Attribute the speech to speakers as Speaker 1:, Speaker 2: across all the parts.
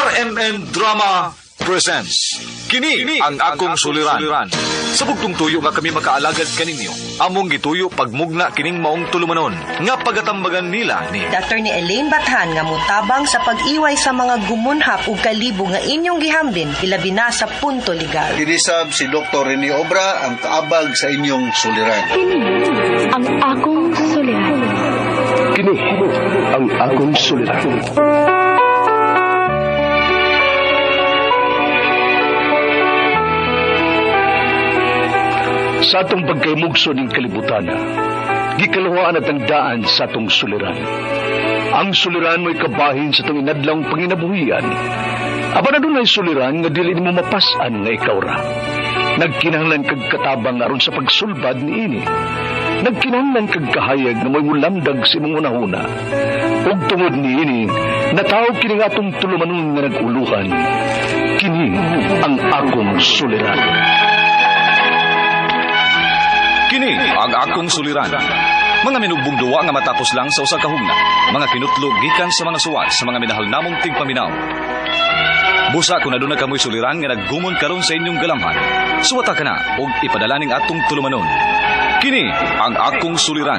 Speaker 1: RMN Drama presents Kini ang akong suliran. Sa bugtong tuyo nga kami makaalagad kaninyo, among gituyo pagmugna kining maong tulumanon nga pagatambagan nila ni
Speaker 2: Attorney Elaine Bathan nga mutabang sa pag-iway sa mga gumunhap ug kalibo nga inyong gihambin ilabi na sa punto legal.
Speaker 3: Kinisab si Dr. Rene Obra ang kaabag sa inyong suliran.
Speaker 4: Kini ang akong suliran.
Speaker 5: Kini ang akong suliran. Sa atong pagkaymugso ning kalibutan, gikaluhaan at ang daan sa atong suliran. Ang suliran mo'y kabahin sa atong inadlang panginabuhian. Apan adunay suliran nga dili nimo mapas-an nga ikaw ra. Nagkinahanglan kag katabang aron sa pagsulbad niini. Nagkinahanglan kag kahayag nga mo'y mulamdag sa imong hunahuna. Ug tungod niini, natawag kini nga atong tulumanon nga nag-uluhan. Kini ang akong suliran.
Speaker 1: Kini ang akong suliran. Mga minugbong duwa nga matapos lang sa usa ka hugna. Mga kinutlo gikan sa mga suwat sa mga minahal namong tigpaminaw. Busa kung aduna kamoy suliran nga naggumon karon sa inyong galamhan. Suwata ka na og ipadala ning atong tulumanon. Kini ang akong suliran.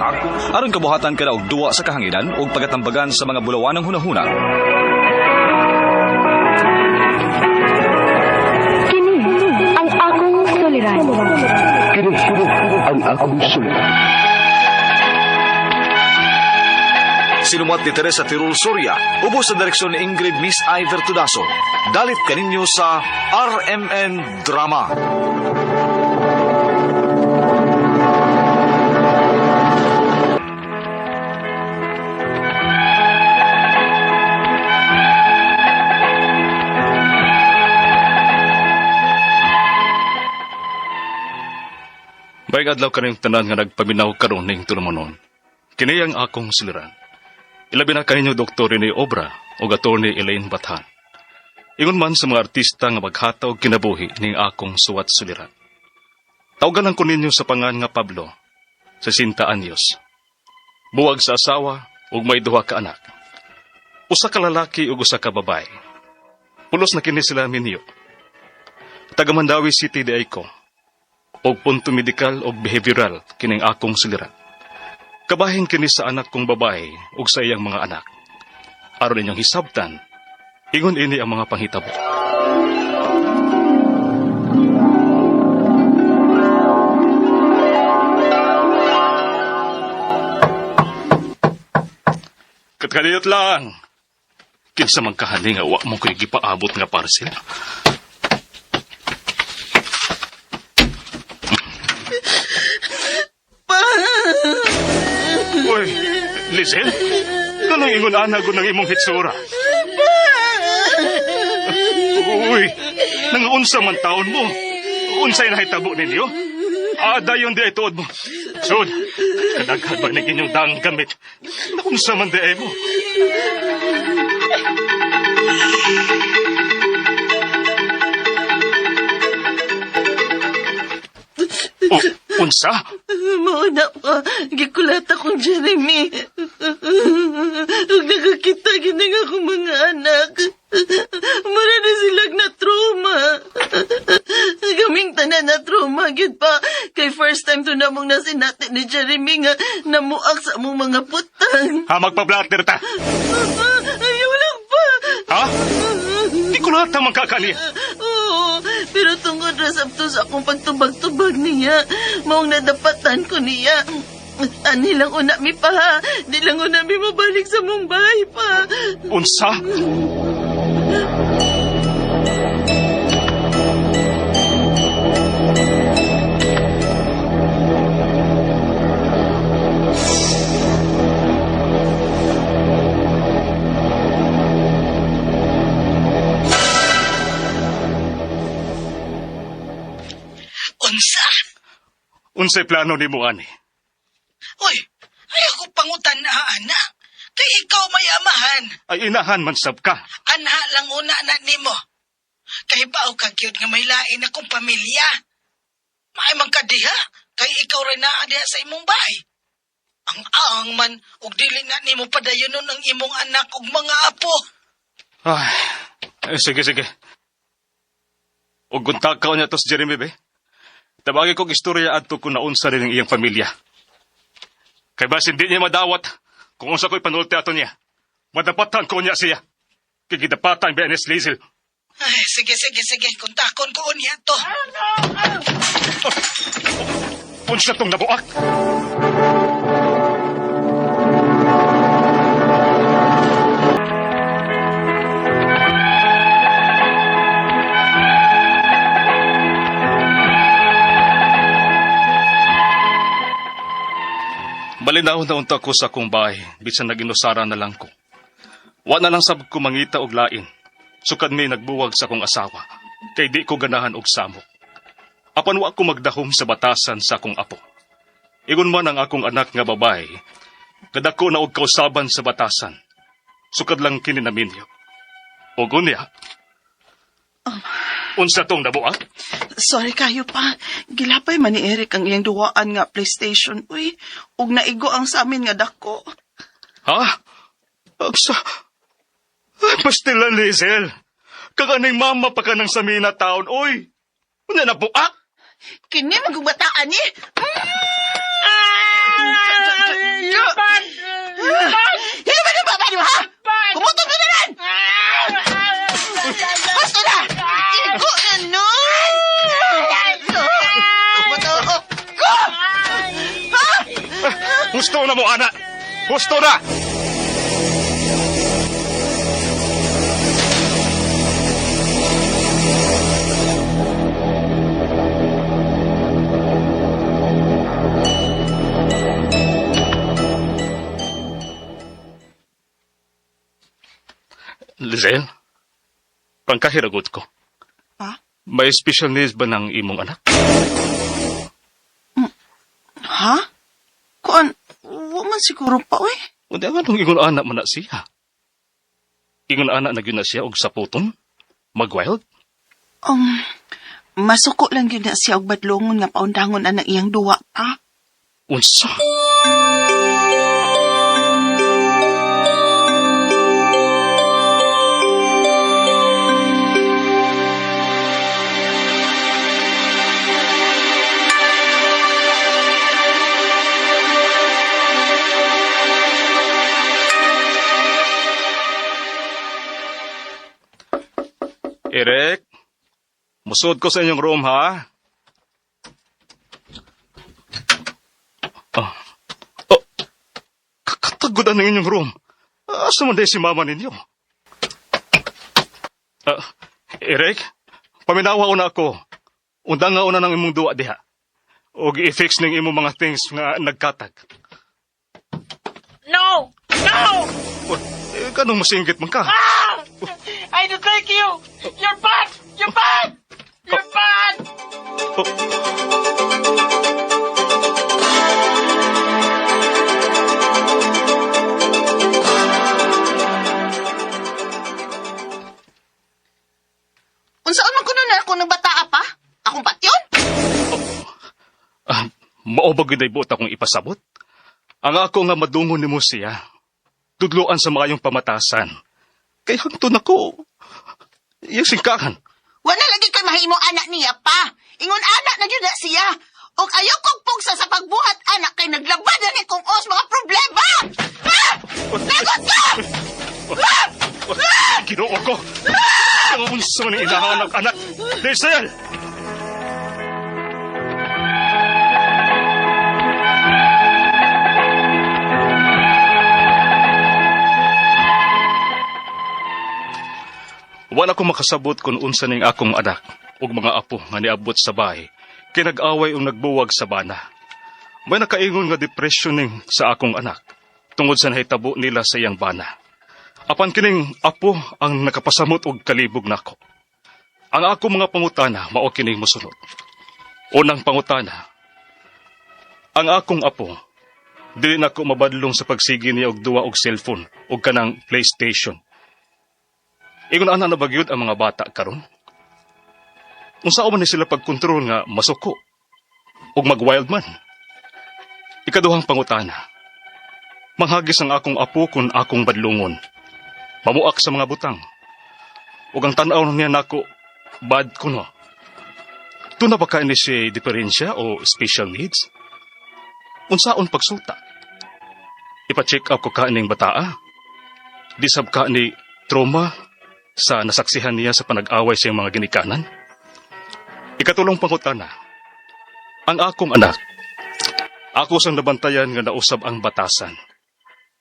Speaker 1: Aron kabuhatan ka na og duwa sa kahanginan og pagatambagan sa mga bulawanang hunahuna.
Speaker 4: Kini ang akong suliran.
Speaker 5: Kini ang akong suliran.
Speaker 1: Sinumuat ni Teresa Tirul Soria, ubos sa direksyon ni Ingrid Miss Iver Tudaso. Dalit kaninyo sa RMN Drama.
Speaker 6: Baig adlaw kaning tanan nga nagpaminaw karon ning tulumanon. Kini ang akong suliran. Ilabi na kaninyo Dr. Rene Obra o Attorney Elaine Bathan. Ingon man sa mga artista nga maghata og kinabuhi ning akong suwat suliran. Tawgan lang ko ninyo sa pangan nga Pablo, 60 anyos. Buwag sa asawa ug may duha ka anak. Usa ka lalaki ug usa ka babae. Pulos na kini sila minyo. Taga Mandaue City di ay ko og punto medikal og behavioral kining akong suliran. Kabahin kini sa anak kong babae ug sa iyang mga anak. Aron inyong hisabtan, ingon ini ang mga panghitabo. Katkaniyot lang. Kinsa man kahani nga wa mo ko'y gipaabot nga parcel. Uy, Lizel? Kanang ingon ana ko ng imong hitsura? Uy, nangaunsa man taon mo. Unsay nahitabo ninyo? Ah, dayon di ay tuod mo. Sud, kadaghan ba ning inyong daang gamit? Naunsa man di ay mo? Oh, unsa?
Speaker 7: Mauna pa, gikulat akong Jeremy. Ug nakakita gini nga akong mga anak. Mura na silag na trauma. Kaming tanan na trauma, gyud pa. Kay first time to namong nasinati ni Jeremy nga namuak sa among mga putang.
Speaker 6: Ha, magpa-blatter ta.
Speaker 7: Ayaw lang pa.
Speaker 6: Ha? Di ko lahat ang magkakaniya.
Speaker 7: Oo, pero tungod ra sabto sa akong pagtubag-tubag niya, maong nadapatan ko niya. Ani lang una mi pa, ha? Di lang una mi mabalik sa Mumbai pa.
Speaker 6: Unsa?
Speaker 8: Unsa?
Speaker 6: Unsay plano nimo ani?
Speaker 8: Uy, ay ako pangutan na ana. Kay ikaw may amahan.
Speaker 6: Ay inahan man sab ka.
Speaker 8: Anha lang una na nimo. Kay bao ka gyud nga may lain akong pamilya. Maay man ka diha, kay ikaw rin naa diha sa imong bahay. Ang aang man ug dili na nimo padayonon ang imong anak ug mga apo.
Speaker 6: Ay, Eh, sige, sige. Og kontak ka niya to si Jeremy, be. Tabagi kog istorya adto kung naunsa rin ang iyang pamilya. Kay basin di niya madawat kung unsa ko'y panulti ato niya. Madapatan ko niya siya. Kay gidapatan ba ni Lizel.
Speaker 8: Ay, sige, sige, sige. Kontakon ko unya to.
Speaker 6: Unsa tong nabuak? Balinaw na unta ko sa akong bahay, bisan naginusara na lang ko. Wa na lang sab ko mangita og lain. Sukad may nagbuwag sa akong asawa, kay di ko ganahan og samok. Apan wa ko magdahom sa batasan sa akong apo. Ingon man ang akong anak nga babae, kadako na og kausaban sa batasan. Sukad lang kini naminyo. Og unya, unsa tong nabuak?
Speaker 7: Sorry kayo pa. Gilapay man ni Eric ang iyang duwaan nga PlayStation. Uy, ug naigo ang sa amin nga dako.
Speaker 6: Ha? Agsa... Ay, pastila, Lizel. Kaganing mama pa ka ng samina taon, oy. Unya nabuak?
Speaker 7: Kini magubataan ni.
Speaker 8: Lupan! Lupan!
Speaker 7: Hindi ba ng baba niyo, ha? Kumutod mo na lang! Basta na! Igo na nun! Kumutod ko!
Speaker 6: Husto na mo, ana. Husto na! Lizelle, pangkahiragot ko.
Speaker 7: Pa?
Speaker 6: May special needs ba ng imong anak?
Speaker 7: Ha? Kuan, wa man siguro pa, uy.
Speaker 6: Unya nga nung ingon anak man na siya. Ingon anak na gyud na siya og saputon? Magwild?
Speaker 7: Masuko lang yun na siya og badlongon nga paundangon anang iyang duwa pa.
Speaker 6: Unsa? Eric, musod ko sa inyong room, ha? Ah. Oh, kakatagodan ng inyong room. Asa man si mama ninyo? Ah, Eric, paminawa una ako. Undang nga una ng imong duwa diha. Og i-fix ning imong mga things nga nagkatag.
Speaker 8: No! No!
Speaker 6: Oh, eh, kanong masinggit man ka?
Speaker 8: Ah! I don't like you! You're bad! You're bad! You're bad!
Speaker 6: Oh.
Speaker 7: Unsaon man kuno na ako ng bataa pa? Akong patyon?
Speaker 6: Ah, mao ba gyud ay buot akong ipasabot? Ang ako nga madungon nimo siya. Tudloan sa maayong pamatasan. Kay hangtod nako. Iyang singkahan.
Speaker 7: Wala lagi ko'y mahimo anak niya pa. Ingon anak na gyud na siya. Og ayaw kong pugsa sa pagbuhat anak kay naglabad na ni kong os mga problema. Ah! Lagot ka! Ah! Ah!
Speaker 6: Ginoo ko. Ang unsa man ang inahanap anak. Lizel! Wala ko makasabot kung unsa ning akong anak ug mga apo nga niabot sa bahay kay nag-away ug nagbuwag sa bana. May nakaingon nga depression ning sa akong anak tungod sa nahitabo nila sa iyang bana. Apan kining apo ang nakapasamot og kalibog nako. Ang ako mga pangutana mao kining mosunod. Unang pangutana. Ang akong apo dili nako mabadlong sa pagsigi niya og duwa og cellphone og kanang PlayStation. Ingon ana na bagyod ang mga bata karon. Unsa man ni sila pagkontrol nga masuko ug mag-wild man. Ikaduhang pangutana. Manghagis ang akong apo kung akong badlungon. Mamuak sa mga butang. Ug ang tan-aw niya nako bad kuno. Tuna ba ka ni siya diferensya o special needs? Unsaon pagsuta? Ipa-check up ko ka ning bataa. Di sab ka ni trauma sa nasaksihan niya sa panag-away sa iyang mga ginikanan. Ikatulong pangutana. Ang akong anak, ako sang nabantayan nga nausab ang batasan.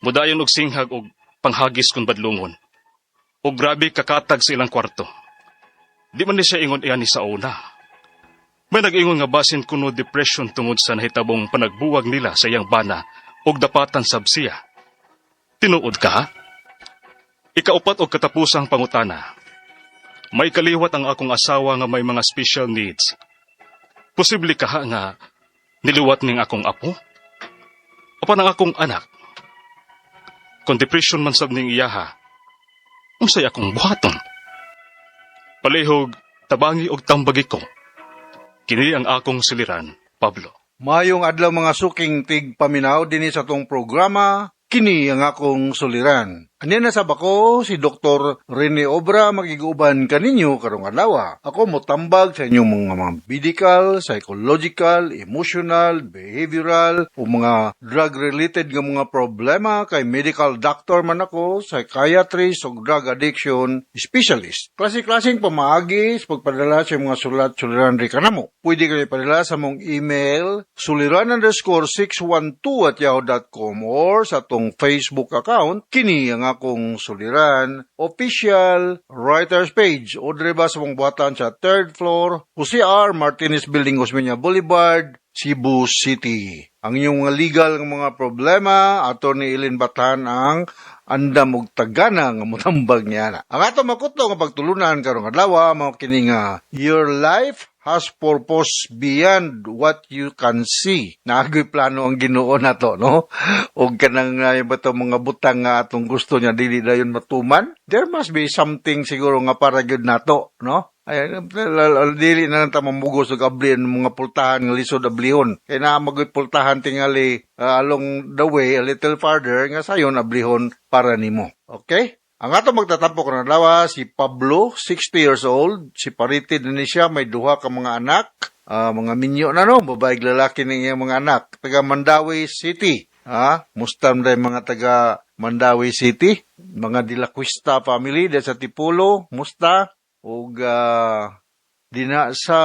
Speaker 6: Mudayon og singhag og panghagis kun badlungon. Og grabe kakatag sa ilang kwarto. Di man ni siya ingon iyan ni sa una. May nag-ingon nga basin kuno depression tungod sa nahitabong panagbuwag nila sa iyang bana og dapatan sab siya. Tinuod ka, ha? Ikaupat og katapusang pangutana. May kaliwat ang akong asawa nga may mga special needs. Posible kaha nga niliwat ning akong apo? Apan ang akong anak? Kung depression man sab ning iyaha, unsay akong buhaton? Palihog, tabangi og tambagi ko. Kini ang akong suliran, Pablo.
Speaker 3: Mayong adlaw, mga suking tigpaminaw, dinhi sa atong programa, Kini ang Akong Suliran. Ania na sab ako, si Dr. Rene Obra, makig-uban kaninyo karong adlaw. Ako motambag sa inyong mga medical, psychological, emotional, behavioral, o mga drug-related nga mga problema kay medical doctor man ako, psychiatrist o drug addiction specialist. Klase-klaseng pamaagi sa pagpadala sa mga sulat suliran ri kanamo. Pwede kayo ipadala sa among email suliran_612@yahoo.com or sa atong Facebook account, Kini ang Akong Suliran Official Writers Page, o dire ba sa among buhatan sa third floor, Jose R. Martinez Building, Osmeña Boulevard, Cebu City. Ang inyong mga legal nga mga problema, Attorney Ilin Batan ang andam og tagana nga motambag niya na. Ang ato makutlo nga pagtulunan karong adlaw mao kini nga "Your life has purpose beyond what you can see." Naa goy plano ang Ginoo nato, no? Og kanang ba to mga butang nga atong gusto niya dili dayon matuman. There must be something siguro nga para gyud nato, no? Ay, dili na lang ta mamugos og abli ang mga pultahan nga lisod ablihon. Kay naa man goy pultahan tingali along the way, a little farther, nga sayon ablihon para nimo. Okay? Ang ato magtatampo karong adlaw si Pablo, 60 years old, separated na ni siya, may duha ka mga anak, mga minyo na, no, babae ug lalaki ning iyang mga anak, taga Mandaue City. Ha? Mustam day mga taga Mandaue City, mga De La Cuesta family sa Tipulo, musta? Ug dina sa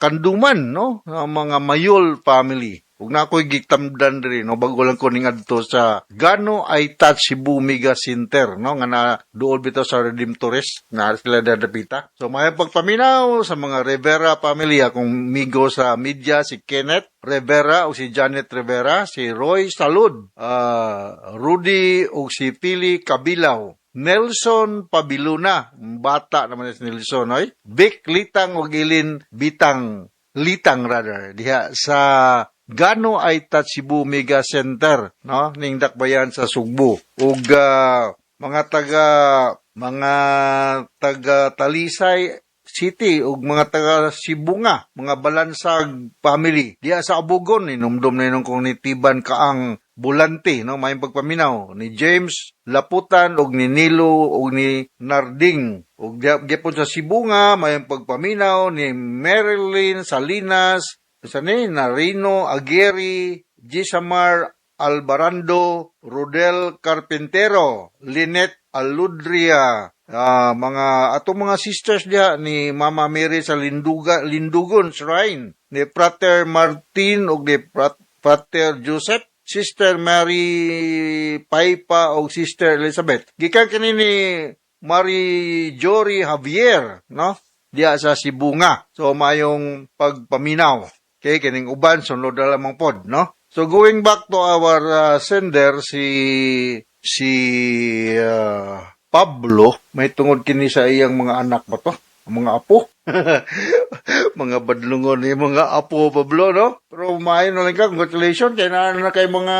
Speaker 3: Kanduman, no, ang mga Mayol family. Ug na ako'y gitamdan diri, no, bago lang ko ningadto sa Gano I Touch Cebu Mega Center, no, nga na duol bitaw sa Redemptores na sila dadapita. So may pagpaminaw sa mga Rivera family, akong migo sa media si Kenneth Rivera o si Janet Rivera, si Roy Salud, Rudy o si Pili Kabilaw, Nelson Pabiluna, bata naman si Nelson, oy. Vic Litang o Gilin Bitang, Litang rather, diha sa Gano ay Touch Cebu Mega Center, no? Ning dakbayan sa Sugbo. Ug mga taga Talisay City ug mga taga Sibonga, mga Balansag family. Diha sa Abugon, inumdum na kong nitiban kaang Bulante, no, may pagpaminaw ni James Laputan ug ni Nilo ug ni Narding. Ug diha gyapon sa Sibonga, may pagpaminaw ni Marilyn Salinas, sa ni Narino Aguirre, Gisamar Albarando, Rodel Carpintero, Lynette Aludria, mga atong mga sisters diha ni Mama Mary sa Linduga, Lindugon Shrine, ni Frater Martin ug ni Frater Joseph, Sister Mary Paipa ug Sister Elizabeth. Gikan kini ni Mary Jory Javier, no? Diha sa Sibonga. So mayong pagpaminaw. Okay, kining uban sunod na lamang pod, no? So going back to our sender si si Pablo, may tungod kini sa iyang mga anak ba to? Ang mga apo. Mga badlungon ni mga apo, Pablo, no? Pero maayo na lang ka, congratulations kay naa na kay mga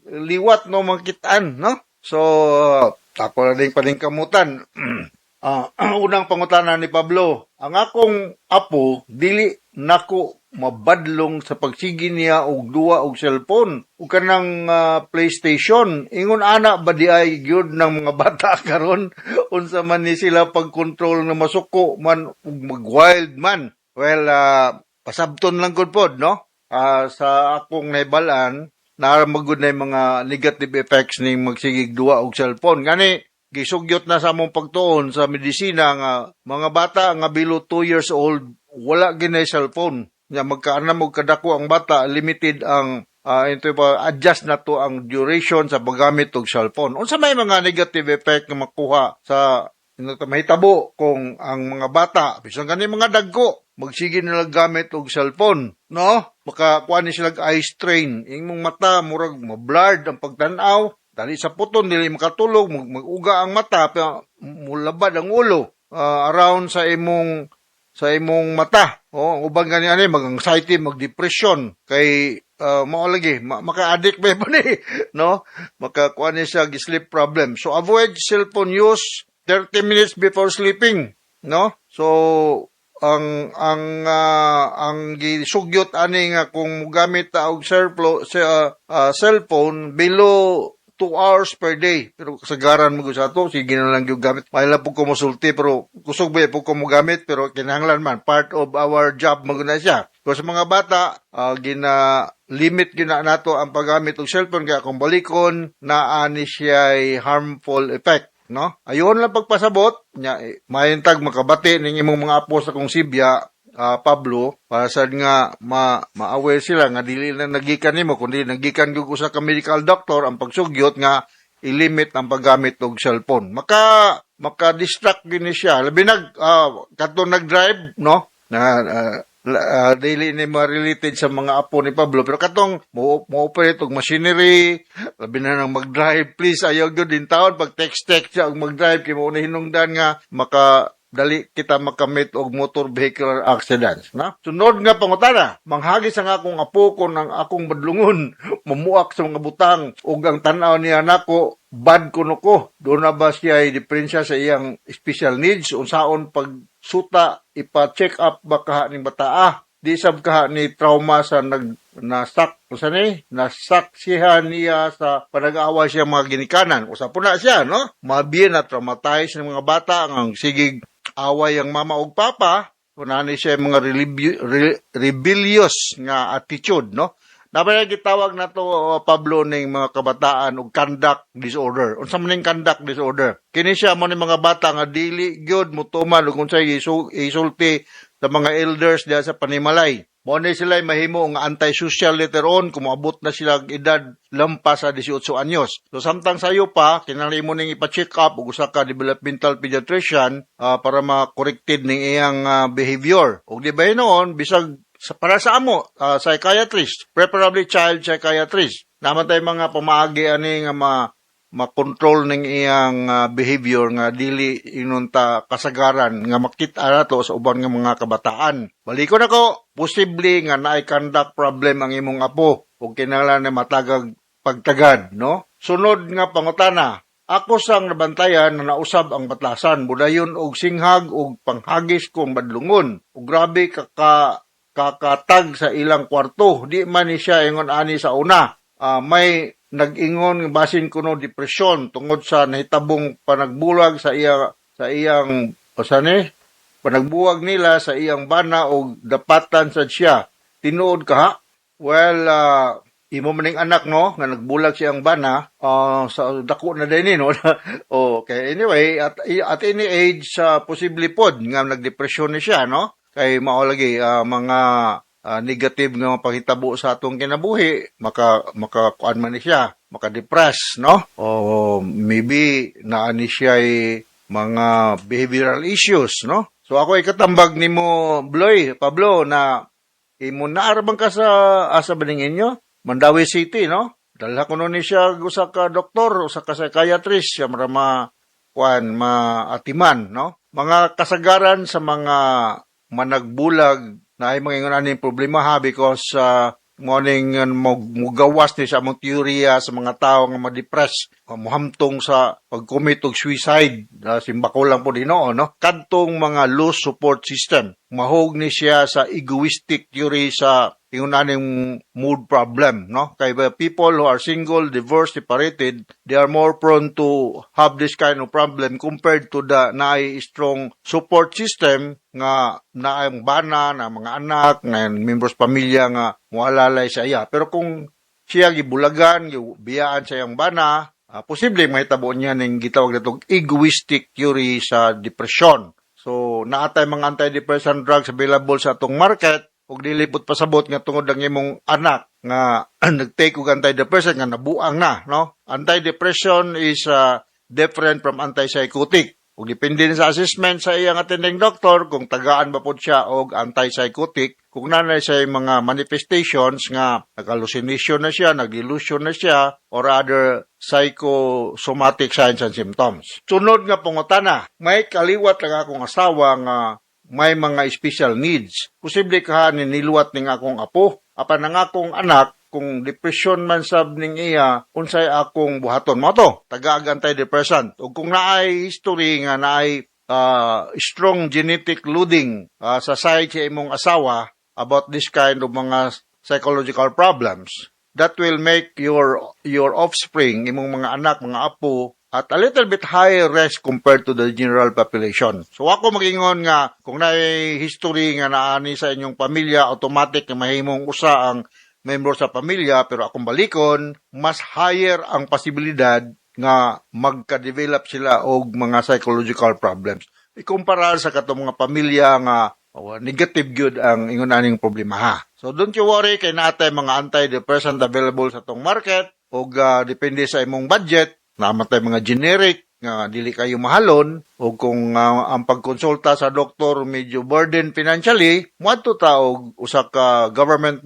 Speaker 3: liwat, no, mga kitaan, no? So, ako na din paningkamutan. Unang pangutana ni Pablo, ang akong apo dili nako mabadlong sa pagsige niya og duwa og cellphone ug kanang PlayStation. Ingon ana ba di ay gyud ng mga bata karon? Unsa man ni sila pagkontrol nga masuko man ug mag-wild man? Well, pasabton lang gud pod, no? Sa akong nahibal-an, naa man gud na yung mga negative effects ning magsigig duwa og cellphone. Gani gisugyot na sa among pagtuon sa medisina nga mga bata nga below 2 years old wala ginay cellphone. Nya magkaanam og kadako ang bata, limited ang ito pa, adjust na to ang duration sa paggamit og cellphone. Unsa may mga negative effect nga makuha sa mahitabo kung ang mga bata, bisan gani mga dagko, magsige nila gamit og cellphone, no? Makakuha ni sila eye strain, imong mata murag mablurred ang pagtan-aw, dali sa puton dili makatulog, mag-uga ang mata, pero mulabad ang ulo around sa imong mata. Oh, ang uban gani ani mag-anxiety, mag-depression kay mao lagi maka-addict ba pa ni, no? Makakuha ni siya sleep problem. So avoid cellphone use 30 minutes before sleeping, no? So ang gisugyot ani nga kung mogamit ta og cellphone below 2 hours per day. Pero kasagaran mo sa ato, sige na lang yung gamit. May lang po ko mosulti, pero kusog ba po ko mogamit, pero kinahanglan man. Part of our job mo na siya. Pero sa mga bata, gina limit gina nato ang paggamit og cellphone kaya kung balikon naa ni siya harmful effect, no? Ayon lang pagpasabot nya, eh, mahintag makabati ning imong mga apo sa kong sibya, Pablo, para sad nga ma ma-aware sila nga dili na nagikan nimo kundi nagikan gyud usa ka medical doctor ang pagsugyot nga i-limit ang paggamit og cellphone. Maka maka-distract gyud ni siya. Labi nag kadto nag-drive, no? Na dili ni ma-related sa mga apo ni Pablo, pero katong mo operate og machinery, labi na nang mag-drive, please ayaw gyud din taon pag text text siya og mag-drive kay mao na hinungdan nga maka dali kita makamit og motor vehicular accidents, na. Sunod nga pangutana, manghagis ang akong apo kon ang akong badlungon, mamuak sa mga butang ug ang tan-aw niya nako bad kuno ko. Duna ba siya ay diferensya sa iyang special needs? Unsaon pagsuta? Ipa-check up ba kaha ning bataa? Di sab kaha ni trauma sa nag nasak usa ni nasaksihan niya sa panag-away siya mga ginikanan. Usa po na siya, no? Mabiyan na traumatize ng mga bata ang sigig away ang mama ug papa, kunani siya mga rebellious nga attitude, no? Napay gitawag na to, Pablo, ning mga kabataan og conduct disorder. Unsa man ning conduct disorder? Kini siya mo ni mga bata nga dili gyud motuman ug unsay isulti sa mga elders diha sa panimalay. Mo ni sila mahimo nga antisocial later on kung moabot na sila og edad lampas sa 18 anyos. So samtang sayo pa, kinahanglan mo ning ipa-check up og usa ka developmental pediatrician para ma-corrected ning iyang behavior. Ug di ba noon bisag sa para sa amo, psychiatrist, preferably child psychiatrist. Naman tay mga pamaagi ani nga ma makontrol ning iyang behavior nga dili inunta kasagaran nga makita nato sa uban nga mga kabataan. Balikon ako, posible nga naay conduct problem ang imong apo ug kinahanglan na matagag pagtagad, no? Sunod nga pangutana, ako sang nabantayan na nausab ang batlasan, budayon og singhag og panghagis kong badlungon. Ug grabe kaka kakatag sa ilang kwarto, di man ni siya ingon ani sa una. May nag-ingon nga basin kuno depresyon tungod sa nahitabong panagbulag sa iyang o ni panagbuwag nila sa iyang bana og dapatan sad siya. Tinuod kaha? Well, imo man ning anak, no, nga nagbulag siyang bana, sa dako na din ni, no? Okay, anyway, at any age sa posible pod nga nagdepresyon ni siya, no? Kay mao lagi mga negative nga mga panghitabo sa atong kinabuhi, maka maka kuan man ni siya, maka-depress, no? O maybe naa ni siya mga behavioral issues, no? So ako ikatambag nimo, Bloy, Pablo, na imo naa ra bang ka sa asa ba ning inyo? Mandaue City, no? Dalha ko ni siya usa ka doktor, usa ka psychiatrist, siya mara ma kuan maatiman, no? Mga kasagaran sa mga managbulag na ay mga ingon aning problema ha because Morning mugawas ni sa among teorya sa mga tao nga ma-depress, muhamtong sa pag-commit og suicide, simbako lang po Ginoo, no? Kadtong mga loose support system, mahog ni siya sa egoistic theory sa ingon aning mood problem, no? Kay ba, people who are single, divorced, separated, they are more prone to have this kind of problem compared to the naay strong support system nga naay bana na mga anak na members pamilya nga moalalay sa iya. Pero kung siya gibulagan, gibiyaan sa iyang bana, posible mahitabo niya ning gitawag natong egoistic theory sa depression. So, naa tay mga antidepressant drugs available sa atong market ug dili pud pasabot nga tungod ang imong anak nga nag-take og antidepressant nga nabuang na, no? Antidepression is different from antipsychotic. Ug depende sa assessment sa iyang attending doctor kung tagaan ba pod siya og antipsychotic, kung naa na siya mga manifestations nga nag-hallucination na siya, nag-delusion na siya, or other psychosomatic signs and symptoms. Sunod nga pangutana, may kaliwat lang akong asawa nga may mga special needs. Posible ka ni niluwat ning akong apo, apan ang akong anak kung depression man sab ning iya, unsay akong buhaton mo to? Tagaag antidepressant. Ug kung naay history nga naay strong genetic loading sa side sa imong asawa about this kind of mga psychological problems, that will make your offspring, imong mga anak, mga apo, at a little bit higher risk compared to the general population. So ako magingon nga kung naay history nga naani sa inyong pamilya, automatic na mahimong usa ang membro sa pamilya, pero akong balikon, mas higher ang posibilidad nga magka-develop sila og mga psychological problems. Ikumpara sa katong mga pamilya nga, oh, negative gyud ang ingon aning problema ha. So don't you worry kay naa tay mga antidepressant available sa atong market ug depende sa imong budget, naa man tay mga generic nga dili kayo mahalon, o kung ang pagkonsulta sa doktor medyo burden financially, moadto ta og usa ka government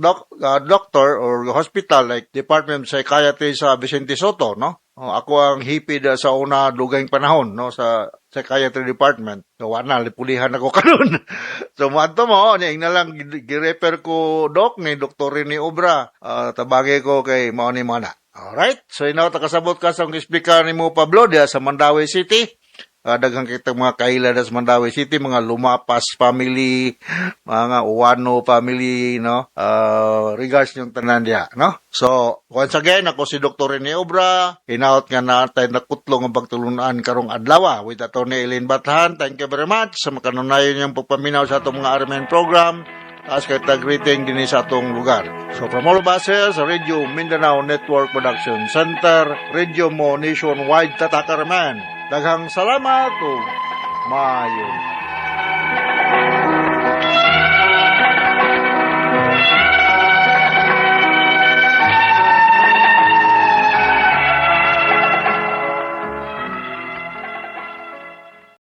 Speaker 3: doctor or hospital like Department of Psychiatry sa Vicente Sotto, no? Oh, ako ang hipi da sa una dugayng panahon, no, sa psychiatry department. So wa na lipulihan ako karon. So moadto mo ni na lang gi-refer ko doc ni Dr. Rene Obra. Tabagi ko kay mao ni mo na. Alright? So inaw ta kasabot ka sa akong explicar nimo, Pablo, diha sa Mandaue City. Daghang kitang mga kaila sa Mandaue City, mga Lumapas family, mga Uwano family, no? Regards yung tanan diha, no? So, once again, ako si Dr. Rene Obra. Hinaot nga naa tay nakutlong ang pagtulunan karong adlaw with Atty. Elaine Bathan. Thank you very much sa makanunayon niyang pagpaminaw sa atong mga RMN program. Taas kay tag-greeting din sa atong lugar. So from all of us here sa Radio Mindanao Network Production Center, Radio Mo Nationwide Tatakarman. Daghang salamat ug maayong